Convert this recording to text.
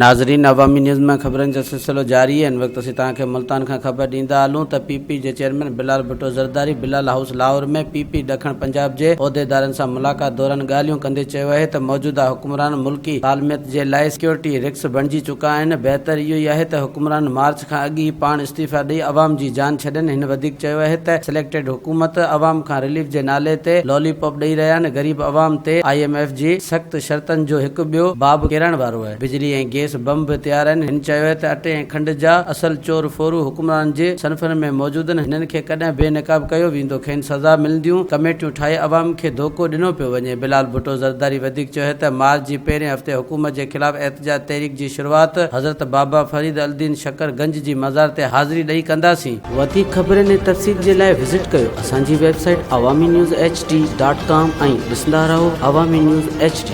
ناظرين عوامي نيوز ۾ خبرن جو سلسلو جاري آهي ان وقت اسين توهان کي ملتان کان خبر ڏيندا هلون ته پي پي جي chairman Bilal Bhutto Zardari Bilal house Lahore ۾ P P ڏکڻ پنجاب جي عهديدارن سان ملاقات دوران ڳالهيون ڪندي چيو آهي ته موجوده حڪمران ملڪي سالميت جي لاء سيڪيورٽي رڪس بڻجي چڪا آهن بهتر اهو ئي آهي ته حڪمران مارچ کان اڳ ئي پاڻ استعيفيٰ ڏئي عوام جي جان ڇڏين هن وڌيڪ چيو اهي ته سليڪٽيڊ حڪومت عوام کان رليف جي نالي تي لولي پاپ ڏئي رهيا آهن غريب عوام تي I M F جي سخت شرطن جو هڪ ٻيو باب ڪيرائڻ وارو اهي بجلي ۽ گيس بم به تيار آهن هن چيو اهي ته اٽي ۽ کنڊ جا اصل چور ڦورو حڪمرانن جي صنفن ۾ موجود آهن هنن کي ڪڏهن بي نقاب ڪيو ويندو کين سزا ملنديون ڪميٽيون ٺاهي عوام کي ڌوڪو ڏنو پيو وڃي بلال ڀٽو زرداري وڌيڪ چيو اهي ته مارچ جي پهرين هفتي حڪومت جي خلاف احتجاج تحريڪ جي شروعات حضرت بابا فريد الدين شڪر گنج جي مزار تي حاضري ڏئي ڪنداسين. وڌيڪ خبرن ۽ تفصيل جي لاء وزٽ ڪيو اسان جي website Awami news H D dot com ۽ ڏسندا رهو عوامي نيوز ايڇ ڊي.